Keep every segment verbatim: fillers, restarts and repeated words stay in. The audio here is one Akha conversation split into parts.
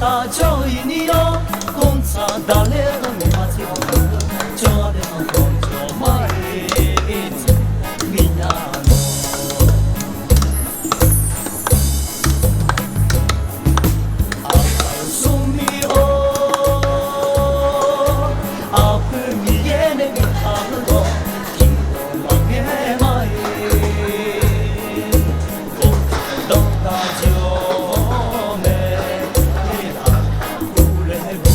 Tafjawr-iq ni-awr, gmqtsaq daqler-eu nuima tser-eu, jawrdaef-anr dawqjawq mar-iq, miqnya nawq. Aqkaq smrmir-or, aqpoeq Miqyaer nae biftaq-eu dawq, tiqdawq maqghae mar-iq, gawqdanr tafjawr mae, aqkaq purlae bu.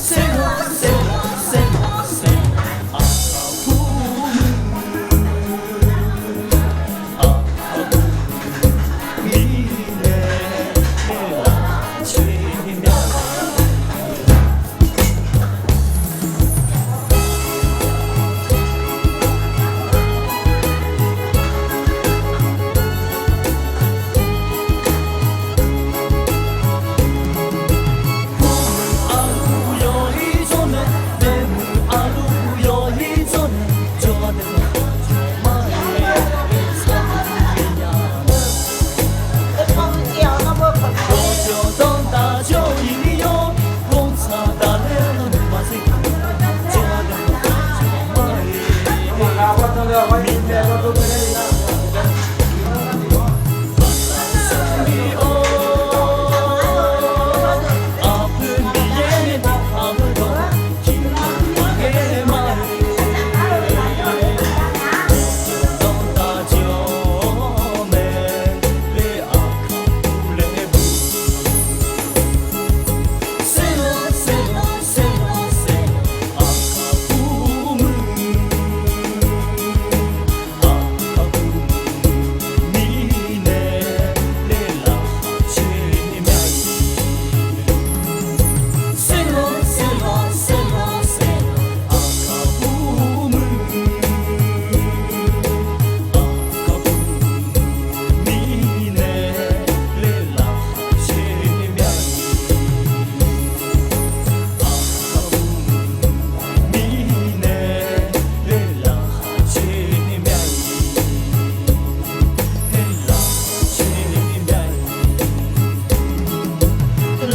Saerlawr, saerlawr, saerlawr, saerlawr, aqkaq purmuiq, aqkaq purmuiq, mirnae,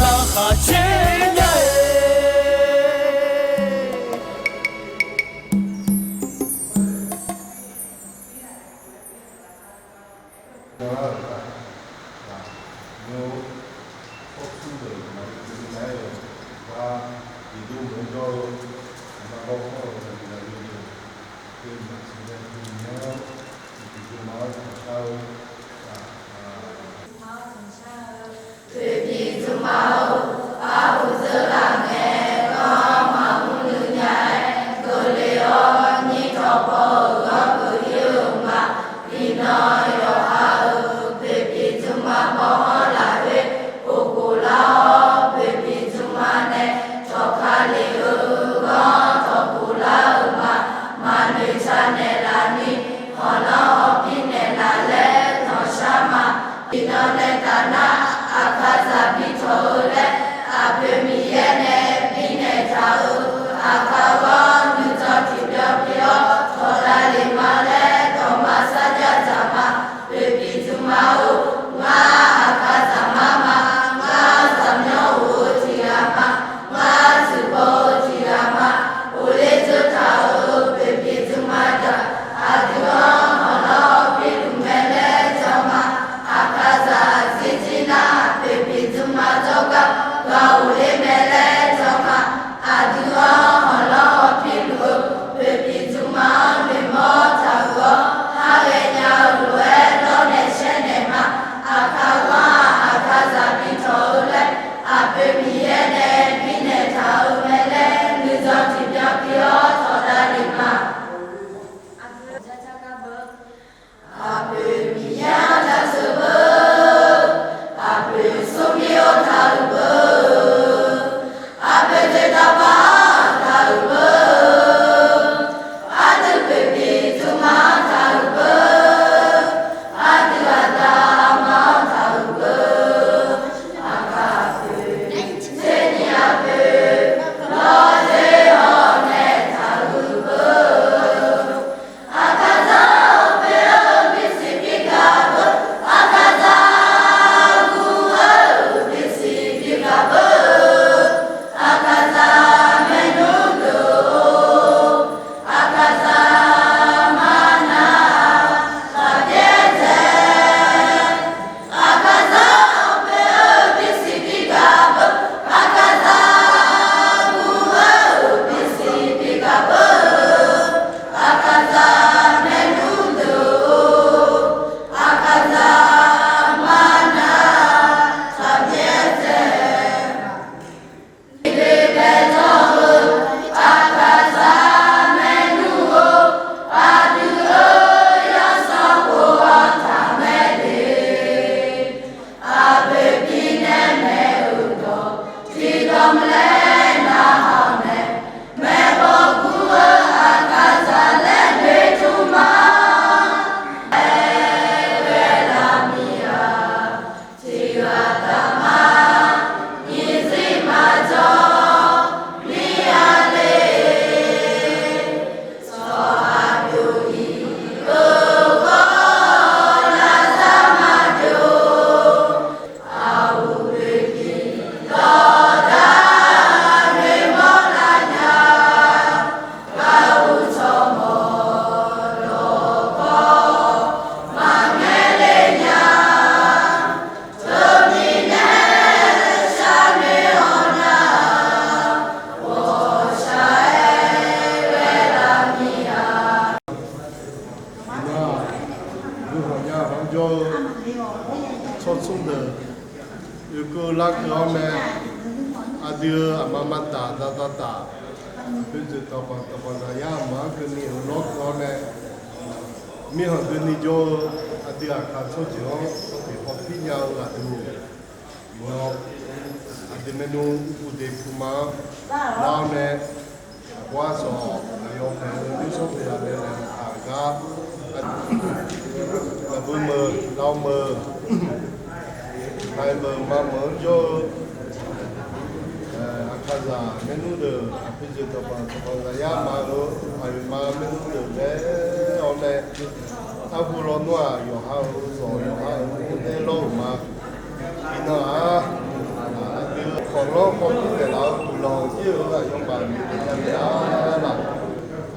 laqkhaq caer mya. Poeqpiq dzmrma-or, arhu dzeur laf ngae, ganr maqmr nuiv nya-aer keuvle-awr, nyir cawq paw-euq ghanr keuv ir-euq ma. Iqnan yawqha-euq poeqpiq dzmrma bawhanr lafkhoer, uqkhof lar-awr, poeqpiq dzmrma nae cawq ka lef-eu ghanr cawq khof lar-euq ma. Maqnoeq ca naeqlaf ni, hawqlanr hawpir naeqlaf laer jawr-eu tsawrtsmr deuq oekeuv larkeuv-awr mae, aqdui-euq aqma maqtaf zaqzaq taf, aqpoeq dzoeq tanqpanq tanqpanq zaqyar aqma-anr keuvni-euq lawrkeuv-awr mae, mirkhanq doeni jawr-eu aqdui aqkaq tsawrjeuq-anr tiqkawv pir nya-eu ghaq dui-or, aqdui maernmr uqpuq deqpuq ma-anr lar-awr nae, aqbawr arsawq aqyawf paeq-eu nymrsanr paeq-a laer laeqhmq taq-euq gar, aqbur meuq lar-awr meuq, aqyawf meuq ma meuq-anr jawr-eu aqkaqzaq maernmr deuq aqpoeq dzoeq tanqpanq tanqpanq zaqyar ma-eu aqyawfmaf maernmr deuq laer-awr nae, arhu lawnmr-aq yawqha-euq zanq yawqha-euq mrnaer lawr-euq ma. Iqnan-aq, aqdui-euq kawqlanr kawvpir taeqlaf-eu guiqlanq jir-euq aqyawfmaf noeqtaq nya mae-a laq.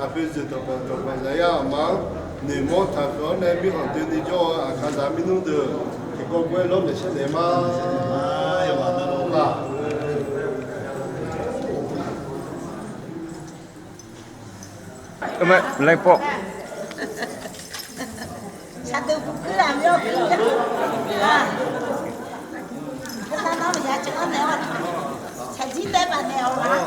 Aqpoeq dzoeq tanqpanq tanqpanq zaqyar aqma-anr noeqmawr taqkeuv-awr nae mirkhanq doeni jawr-eu aqkaqzaq maernmr deuq tiqkawv ghae lawr naeq shar naeq ma. Yawqghaq navluf laq. Laer pawr. Saqdeuf buf kuir laf myaw kuir nya. Heunar nawr maqya cawv-anr naeq-awq. Shaqjir tae bafnaeq-awq nar.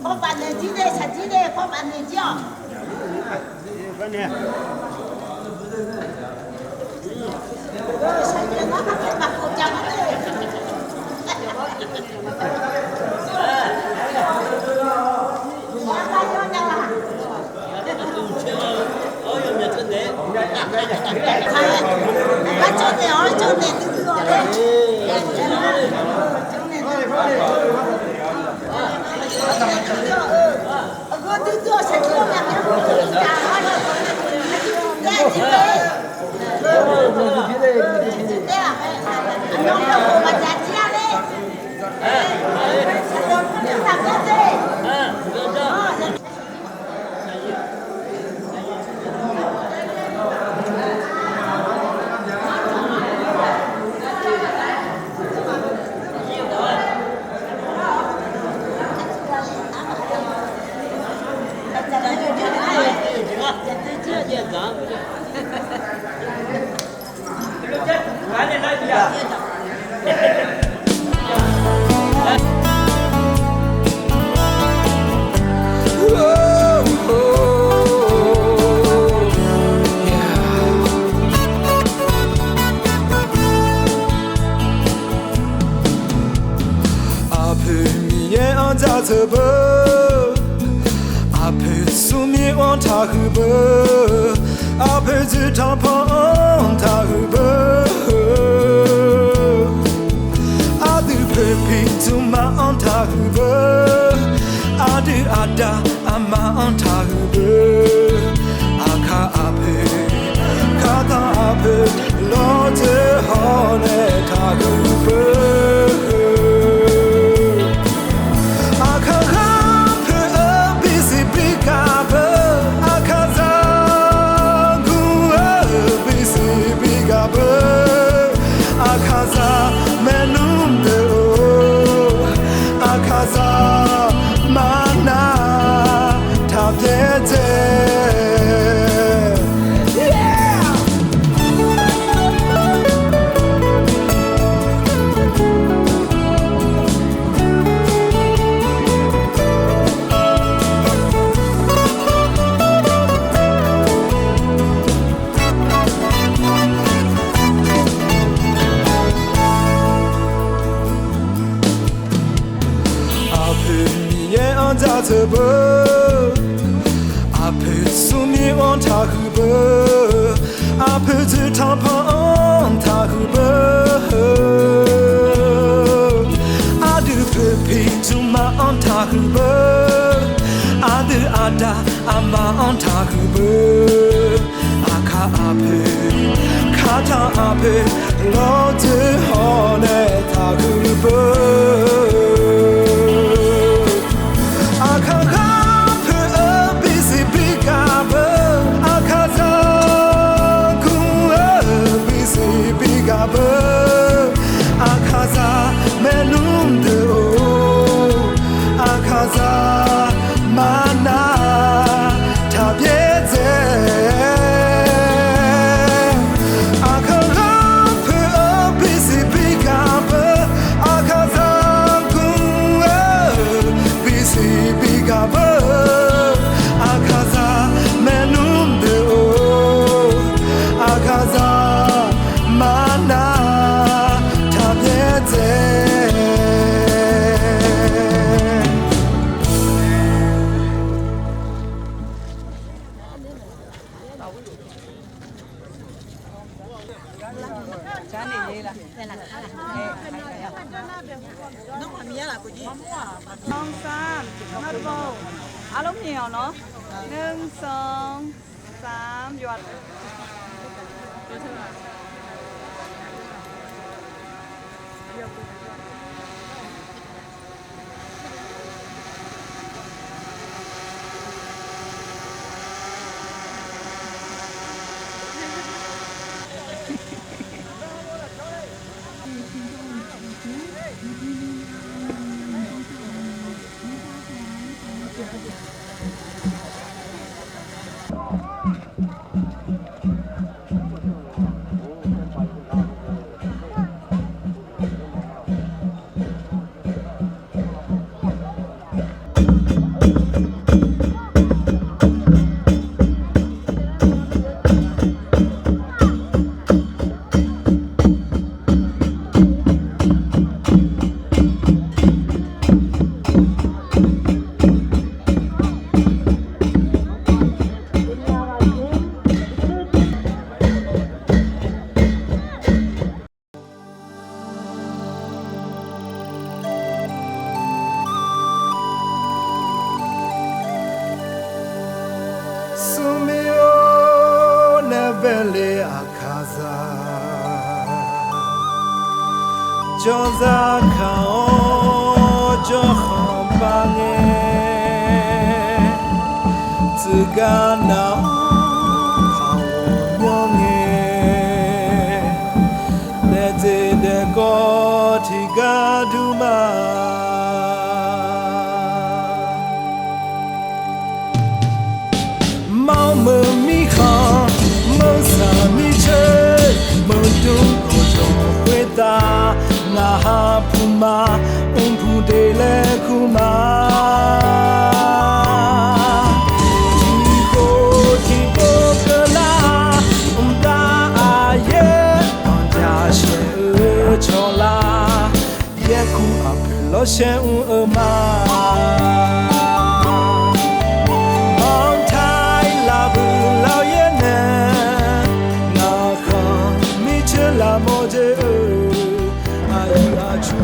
Paw bafnaeq jir de, shaqjir de, paw bafnaeq jir-awq. Aqpoeq Miqyaer-anr jaceuq beu, aqpoeq smrmir-anr taqhuiq beu, aqpoeq dzoeqtanqpanq-anr taqhuiq beu, aqdui poeqpiq dmqma-anr taqhuiq beu, aqdui aqda aqma-anr taqhuiq beu, aqkaq aqpoeq, kaqtanq aqpoeq, lawrdzoer hawr nae taqhuiq beu. Aqkaq ghaq poeq-eu bisiq bigaq beu, aqkaqzaq guv-eu bisiq bigaq beu, aqkaqzaq maernmr deuq-or, aqkaqzaq maqnar taqbyaer dzae. Aqpoeq Miqyaer-anr jaceuq beu, aqpoeq smrmir-anr taqhuiq beu, aqpoeq dzoeqtanqpanq-anr taqhuiq beu, aqdui poeqpiq dmqma-anr taqhuiq beu, aqdui aqda aqma-anr taqhuiq beu, aqkaq aqpoeq, kaqtanq aqpoeq, lawrdzoer hawr nae taqhuiq beu. Aqkaq ghaq poeq-eu bisiq bigaq beu, aqkaqzaq guv-eu bisiq bigaq beu, aqkaqzaq maernmr deuq-or, aqkaqzaq maqnar taqbyaer dzae. หนึ่ง สอง สาม หยอด Smrmir-or, nae bae le Aqkaqzaq, jawrzar kaq-awr jawrkhanq bar ngae, tsuif gar nav-anr paq-awr myanr ngae, daefdzeq daefkawv tiq gar dur ma. Mar-eu meuq mirkhanq, meuq saq mircoer, meuq dmr gawqjawq khoertav, ngaq ha puq ma, mrpuq de laer kur ma. Tiqkhof tiqpov keuvlar, mqtav aqyaer anqjaq shaeq-eu cawlar, yaerkuq aqpoeq lawrshaer mr-eu ma. Maqtaq-ir laf buiq laf-awr yaer nae, ngaq khanq mircoer laf mawr dzer-eu, aqyuif aqtsu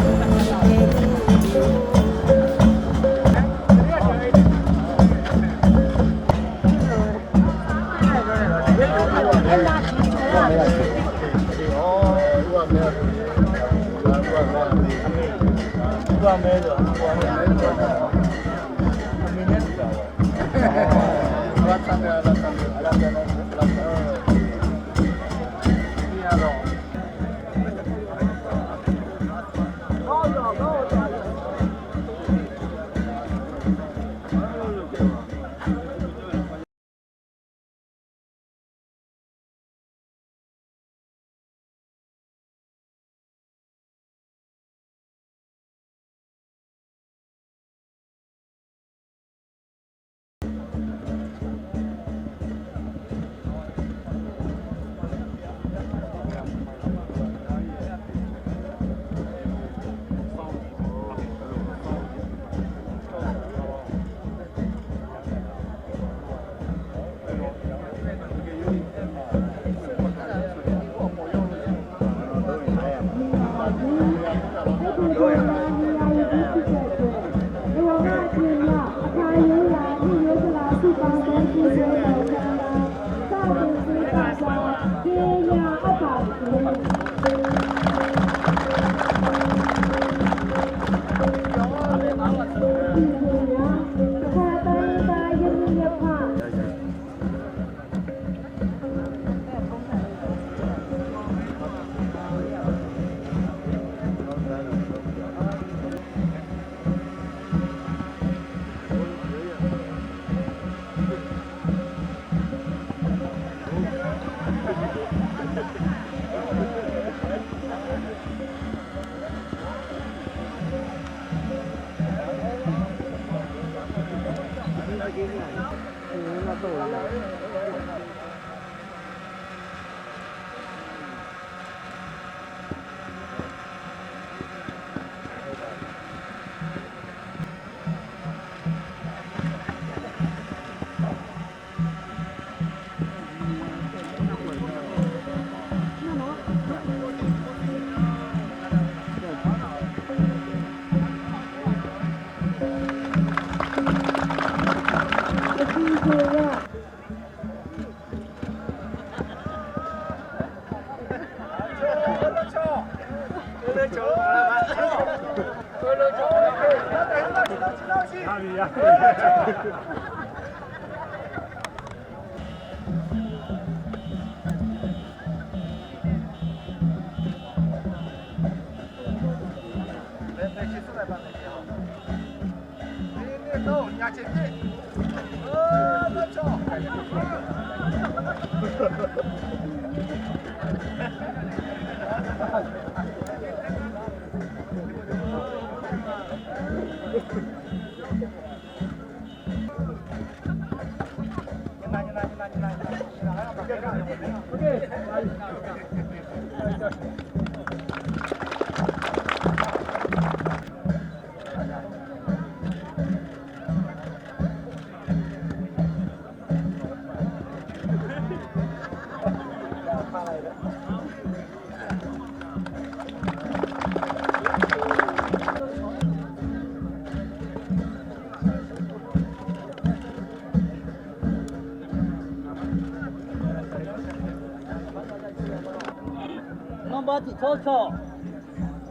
Nawr bar tiqcawr cawq,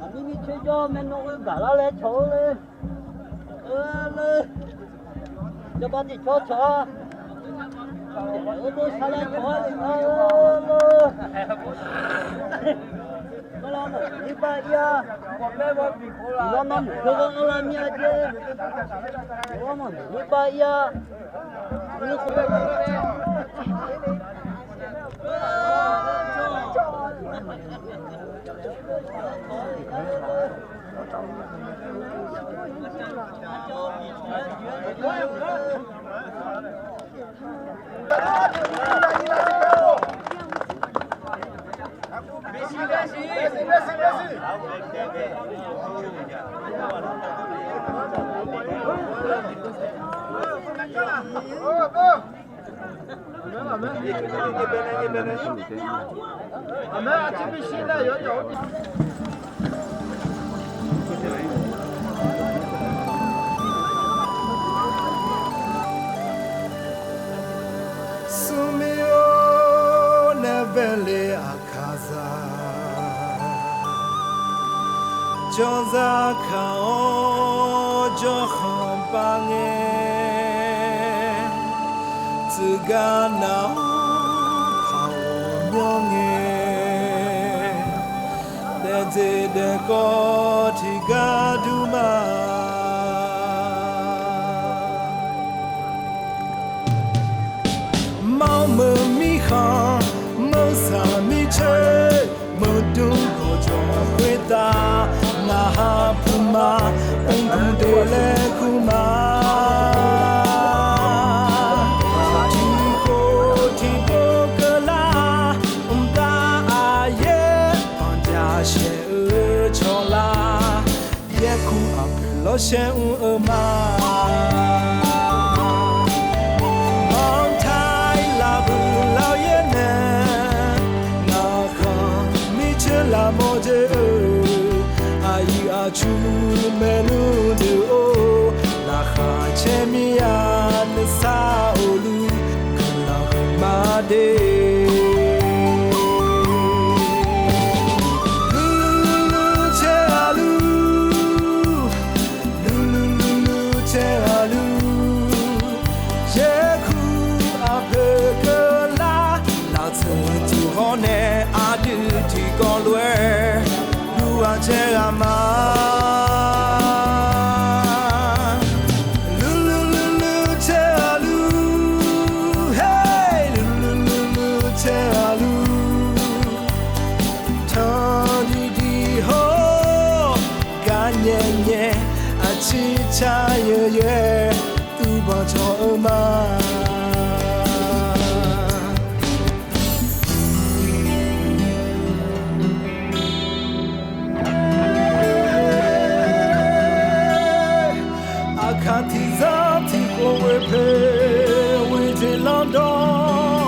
aqmir mircoer jawr maernmr ghoer gaqlar laer cawq-eu le. Eur le. Jawrbar tiqcawr cawq-a. Eur le, sharlaer cawq-a le. Eur le. Ghawrmawr maqkeuv ghawrmawr lar mir-a jeq. Ghawrmawr maqkeuv ghawrmawr lar mir-a. Smrmir-or, nae baele aqkaqzaq, jawrzar kaq-awr jawrkhanq bar ngae, teugar nav-awr paq-awr myanr ngae, daefdzeq daefkawv tiqgar dur ma. Mar-awr meuq mirkhanq, meuq saq mircoer, meuq dmr gawqjawq khoertav, ngaq ha puq ma, mrgmq deuq laer kur ma. Tiqkhof tiqpov keuvlar, mqdav aqyaer panqjaq shaeq-eu cawq lar, yaerkuq aqpoeq lawrshaer mr-eu ma. Manqtaq-iq lafbuiq lafyaer nae, ngaq khanq mircoer lafmawr dzer-eu, aqyuif aqtsu maernmr deuq-or, laqkhaq caer mir-a nuisar-eu luf, guiqlanq huiqma de. Lulululur caer-a lur, lulululur caer-a lur, yaerkuq aqpoeq keuvlar, laftseuq tiqghawr nae aqdui tiqkawv lof-aer, lur-aq caer ghaq ma. Lulululur caer-a lur, hei, lulululur caer-a lur, tanqdiqdiq haw-awr, garnyae nyae, aqcir car yaer yaer, tuv banq cawq-eu ma. Aqkaq tiqzar tiqkhof ghoe poeq ghoe jeq lanrdawr,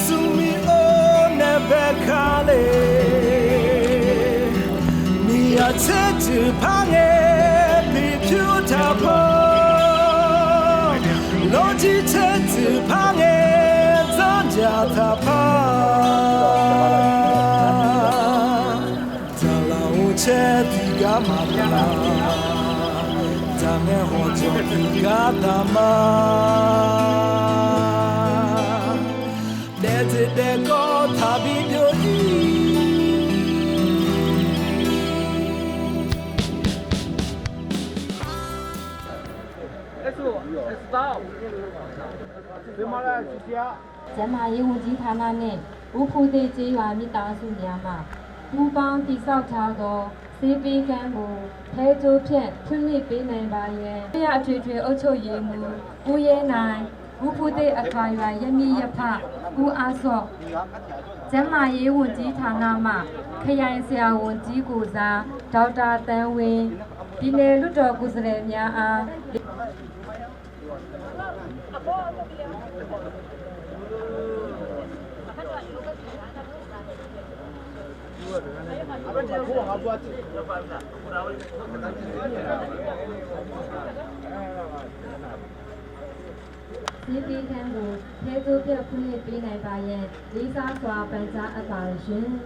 smrmir-or nae bae ka le. Miqyaer tser tsuif par ngae, bi pyur taq par. Lawrjir tser tsuif par ngae, dzanrjaq taq par. Dzaqlaq-or caer tiqgar maqtaq, dzaqngae hawqjawq tiqgar Aqtaqma, daefzir daefkawv taqbi byov-ir. ကျန်းမာရေးဝန်ကြီးဌာနနဲ့ ဦးဖူးသစ်ကျေးရွာမိသားစုများမှ ပူးပေါင်းတည်ဆောက်ထားသော ဆေးပေးခန်းကို ဖဲကြိုးဖြတ်ဖွင့်လှစ်ပေးနိုင်ပါရန် ရပ်ကျေးအထွေထွေအုပ်ချုပ်ရေးမှူး ဦးရဲနိုင်၊ ဦးဖူးသစ်အခါရွာရပ်မိရပ်ဖ ဦးအားစော ကျန်းမာရေးဝန်ကြီးဌာနမှ ခရိုင်ဆရာဝန်ကြီးကိုယ်စား ဒေါက်တာသန်းဝင်း၊ ပြည်နယ်လွှတ်တော်ကိုယ်စားလှယ်များအား ဆေးပေးခန်းကို ဖဲကြိုးဖြတ်ဖွင့်လှစ်ပေးနိုင်ပါရန် လေးစားစွာပန်ကြားအပ်ပါရှင်။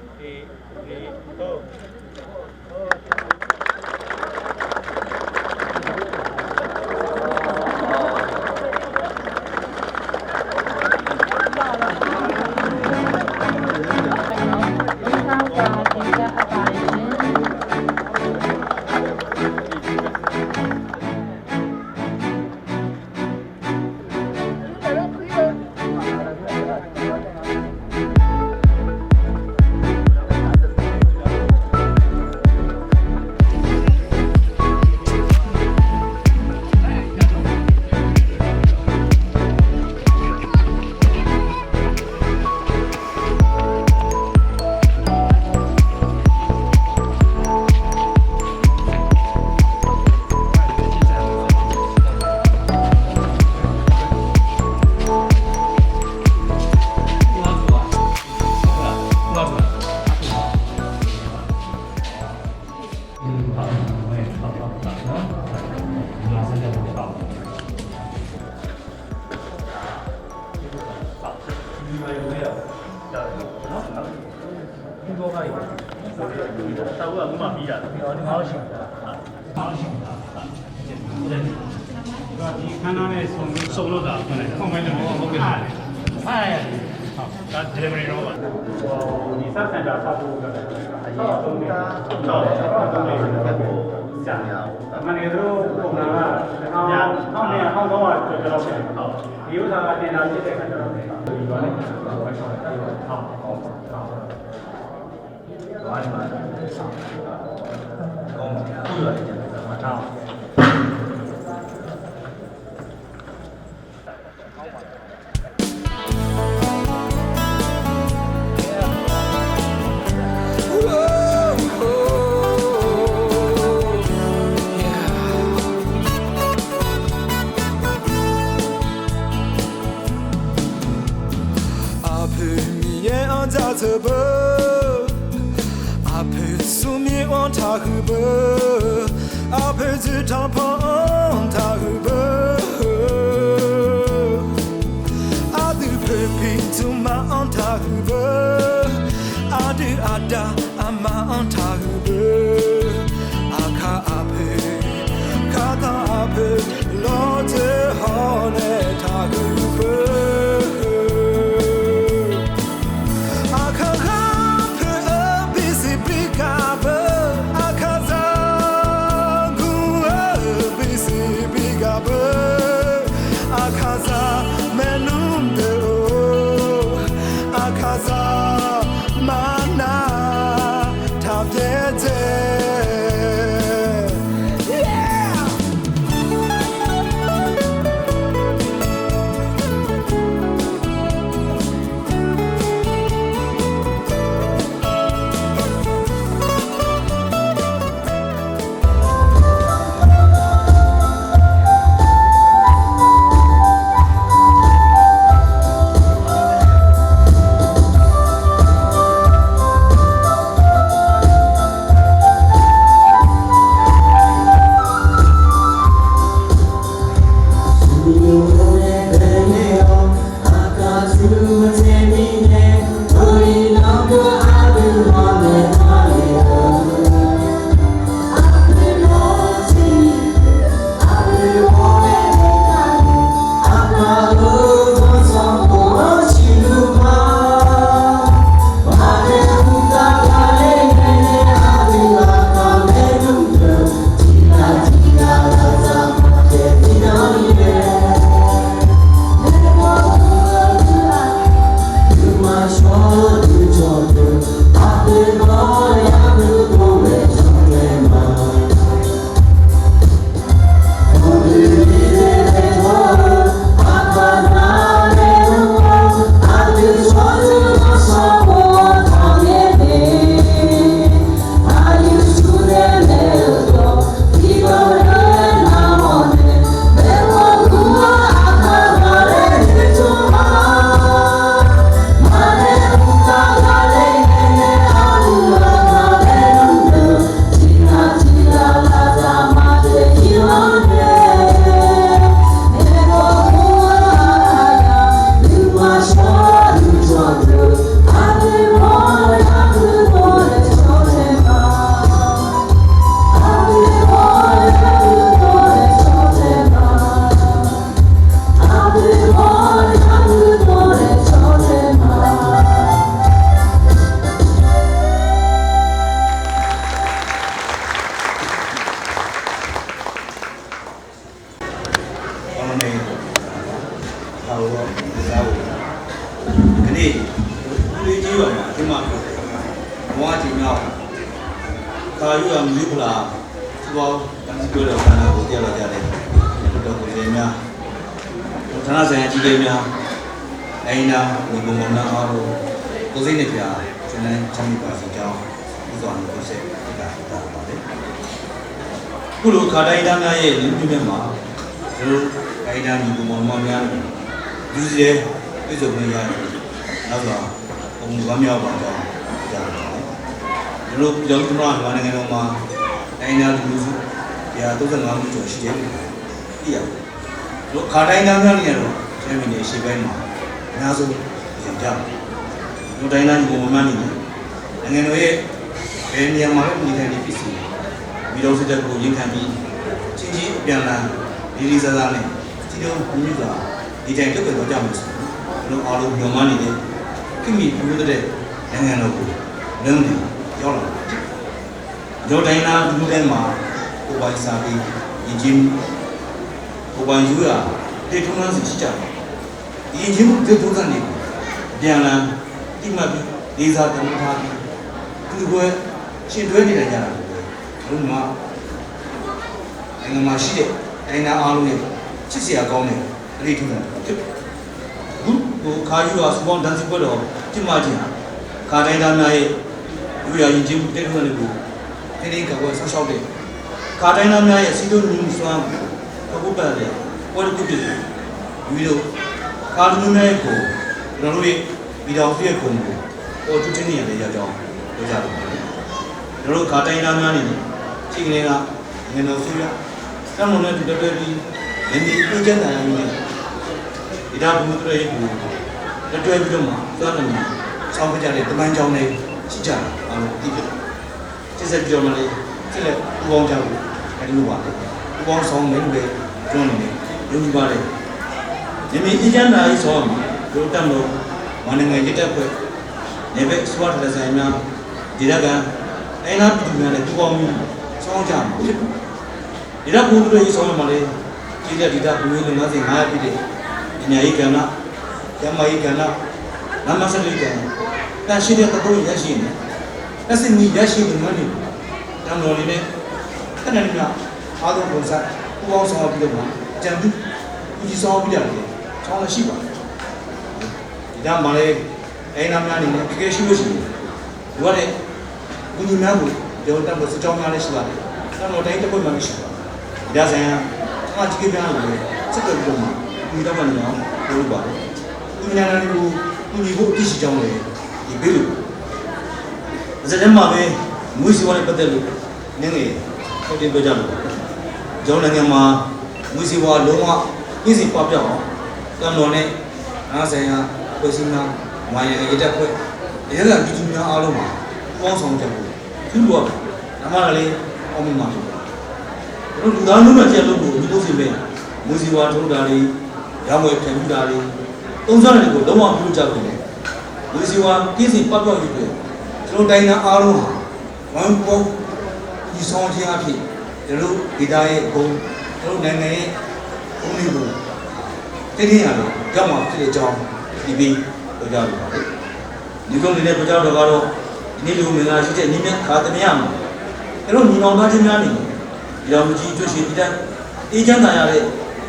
Aqpoeq Miqyaer-anr jaceuq beu, aqpoeq smrmir-anr taqhuiq beu, aqpoeq dzoeqtanq pan-anr taqhuiq beu, aqdui poeqpiq dmqma-anr taqhuiq beu, aqdui aqda aqma-anr taqhuiq beu, aqkar aqpoeq, kardanr aqpoeq, lawrdzoer hawr nae taqhuiq beu. Aqkar ghaq poeq-eu bisiq bigaq beu, aqkar zaqguq-eu bisiq bigaq beu, aqkar zaq maernmr deuq-or, aqkar zaq marnar taqbyaer dzae. Aqda-or, aqduimaf aqduimaf-anr aqjeq myav-awq. Kaq yawqghaq muiq-eu paqlaq, tsawrganr danrjir ghoe-awr kaq nav-eu tiq ghaq lafjaq nae, dawq khof jaev mya, dawqtaq nar zaqya jir jaev mya, aernar, nyiq ghawqmawf nar-awr, dawrzer naeq pyaq, teunae tsawrmir paq siqja-awr, uqdzan-anr keuv saer tiqghaq taq-euq ma le. Khoerlof-eu kaq dar ir dar mya-aer ni mr myav ma. Teulof kaq ir dar nyiq ghawqmawf mawr mya-aer, duqzir-aer oedzeuq mae ya-eu, nar-aq, awqmuiq gar mya-eu baqda, baqda-a. Teulof yawmuiq tmr-aq, heughaq nae ngaenav ma, kaq ir dar duqzir, yaq dawrdzaq ngaq muiq cawq shir jaev-eu, ir-aq, lof kaq dar ir dar mya ni-aq lawq, jamiq naeq shir bae ma, nar zor, jeq jar-a. Lof dar ir dar nyiq ghawqmawf mya ni, ngaenav-aer, bae ni-a ma laer ni tae ni pisiq, miqdawq seuq taef khof ni tae ni, cirjir byanlar, lili zazaq nae, tiqdawr nymr zaq, ni tae tawrkhaeq dawq jar-eu maqsiq, lof aqloq byawq ma ni le, kuirmiq byur-eu dae, ngaenav lawq khof, nar ni, yawr laf-a. Jawr dar ir dar duqzir laer ma, khof baq iqsaq bi, yaqjir mr, khof baq yur-aq, dae tmr nar zif shir jaq-a. Yaqjir mr dae tmr zaq ni, byanlar, tirma bi, lezaq dawq mr ta bi, duqghoe, shir dov-aer ni daq nya-a, aqloq ma, aer ngamaf shir daef, aernar arluf nae, shirsiq aqgawv nae, aqli tmr zaq, ur, kaq yawqghaq smrbanr danrjir ghoe-awr tirma jeq-aq, kaq dar ir dar mya-aer, yawqghaq yaqjir mr dae tmr zaq ni khof, aerni kaq ghoe-awr shawr daef, kaq dar ir dar mya-aer, shir dov nymr smr-a, kaq ghoe-awr daef, ghoe-awr daef, yawqghaq dov, kaq dar ir dar mya-aer khof, naqluf-aer, iqdaq-awr fir-aer khof-anr, awr jur ter ni yaq daef yajawr, yawqghaq dov, naqluf kaq dar ir dar mya ni, shir ghae nae nar, ngaenav-eu sur yar, sarmawf nae duq dar dar bi, naeq ni ir jar taq ya-eu nae, iqdaq bumr tov dar-aer khof, dar dar bi dawr ma, dar nar ni, sar-awr gharjav daef dawqma jawr nae, shir jaq-a lawq, ir pyeuf, tersar bi jawr ma le, tser laer ur-awr jar-eu, aqdui luf baq, ur-awr sanq-anr maeq-aer bae, jawr ni nae, yawmuiq baq le, naeq ni ir jar nar ir sanq-a ma, yawr dar mr-awr, maqnaeq ngae jaer taef khoer, naeq bae sur-a taq daef zaq-aer mya, jeq dar gaq, aernar bi duq mya nae ur-awr mir, sanq-anr jar-a ma, iqdaq bumr tov dar ir sanq-a ma le, jeq dar diqdaq bumr-eu ngar zaq ngar-aer bi daef, iqnyaq ir gaq nar, yama ir gaq nar, narma sarle gaq nar, nar shir dae kaq dov-ir yar shir nae, nar sirni yar shir deuq ngar ni, damq lawq ni nae, aernar ni mya, ardov bawqsar, ur-awr sanq-awr bi dawq ma, aqjaq-anr bi, ur jir sanq-awr bi daef-a le, sanq-awr nar shir baq, iqdaq ma le, aernar mya ni nae bi gaer shir-eu siq, yawqghaq nae, ur nyiq mya-anr bof, yawqghaq damq-eu tsawrjawr mya laer siq laf, damq lawq dae-ir taef khoer ma ni siq laf, iqdaq zaq-a, arma jir gaer byan-a lof-aer, tserkeuv bi dawq ma, ur nyiq damq ma ni-anr dovluf baq, ur nyiq nya nar ni-eu, ur nyiq khof tir siq jan-eu, iqbir luf, aqzaq nae ma mae, muiq siq wa nae badae luf, nae ngae, kawv dae bae ja luf, jawr nae ngae ma, muiq siq wa lof-anr-aq, ir siq pav byan-awr, damq lawq nae, nar zaq-a, khoer sir nar, maqya ngae jaer taef khoer, iqnan laf bi jir mya arluf ma, ur-anr sanq-eu jaq khof, tuirluf-aq, naqma laf le, awr mr ma teu, aqduq duqdaq-anr nmr maq jaer-a dov-eu nymr dov siq mae, muiq siq wa tov dav le, yamawf-aer pyaeq mr dav le, dovzar nae dawq dawrma bi-eu jaq khof nae, muiq siq wa ir siq pav byan-eu jeq, teulof dav-ir nar arluf-aq, maqmr pov, nyiq sanq jir-a pyeuf, teulof iqdaq-aer bawr, teulof naeq naeq-aer, mrni bof, terni-aq, garma pyeuf daef jan, iqbi, dawqja luf-aq, nyiq gawr ni nae dawqja dawq gaq lawr, iqni luf-eu maeqnan shir taef ni myav kaq-a taef myav-aq ma, teulof nyiq nan gar jir myav ni, iqdaq murjir jawrshiq tiqdav, ir janr taq ya le,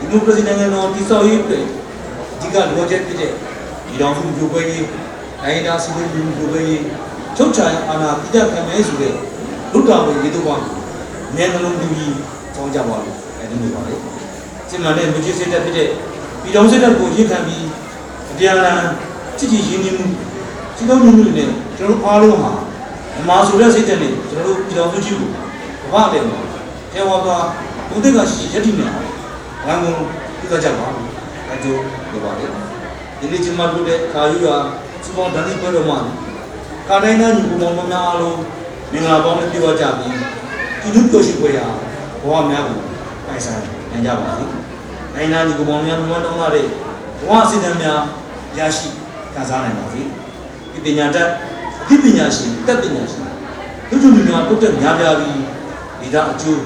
iqnymr keuv zir nae ngae nan tiqsawr-ir pyeuf, jirgaq luf-awr jae pyeuf taef, iqdaq murjir murjir ghoe-ir, aqyir dav siqloq murjir murjir ghoe-ir, tsawrcaq aqnaq tiqdav kaq myav-aer zuqle, lurdaq-euq yaeqdov ghaq, myav nan nan murjir, tsawrjaq ghaq luf-aer dmr-eu ghaq le. Tiqmaq nae murjir ser taef pyeuf taef, iqdaq murjir ser taef bof jir kaq bi, aqbyan la, tsirjeq yir ni mr, tsirdanr ni mr nae, teulof arluf haq, aqma sawqdar ser taef nae teulof iqdaq murjir bof, ghaq bae ma, haeghaq ghaq, dawq daer ghaq shiq shiq yar tiq naeq-awr, ghaq mr, irgar jaq ghaq, aqjox, dawq ghaq le. Iqle tiqmaq dov daef kaq yur ya, smrbanq daqnir bae dawq ma, kaq dae nar nyiq ghawqmawf mawrmya arluf, miqghaq bawr nae bi ghaq jaq bi, tiqnymr pyawq shiq pyeuf ya, ghaq mya ghaq, aqsaq nya nya ghaq le. Aqyir nar nyiq ghawqmawf mawrmya mawrmya dawr nar le, ghaq sir nya mya, yashir, kaqza naeq maq le. Bi pyeuf nya taef, bi pyeuf nya shiq, taef pyeuf nya shiq, tawrjur nuima tawrtaeq nya bya bi, iqdaq aqjox,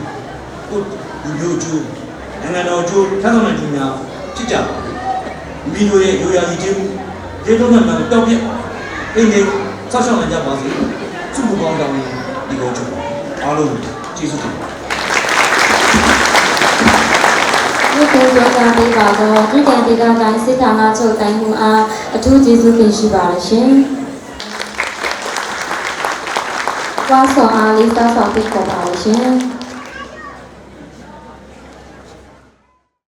or, uqbyoq aqjox, aqngaeq nawq aqjox, taqdanq nae nuima, tirjaq ghaq le. မိမိတို့ရဲ့ ရိုးရာယဉ်ကျေးမှု လေးသုံးနှစ်မှန်ကို ပျောက်ပျက် အိမ်တွေ စောင့်ရှောက်နိုင်ကြပါစေ။ ဆုမွန်ကောင်းတောင်းရင်း ဒီကုန်းချုပ်ပါ။ အားလုံးကို ကျေးဇူးတင်ပါတယ်။ နှစ်သစ် ပြောကြားပေးပါသော ဗြိတိန်ဒေသတိုင်း စစ်ဌာနချုပ်တိုင်းမှူးအား အထူးကျေးဇူးတင်ရှိပါတယ်ရှင်။ ဝါဆောင်အား လေးစားစွာဖိတ်ခေါ်ပါတယ်ရှင်။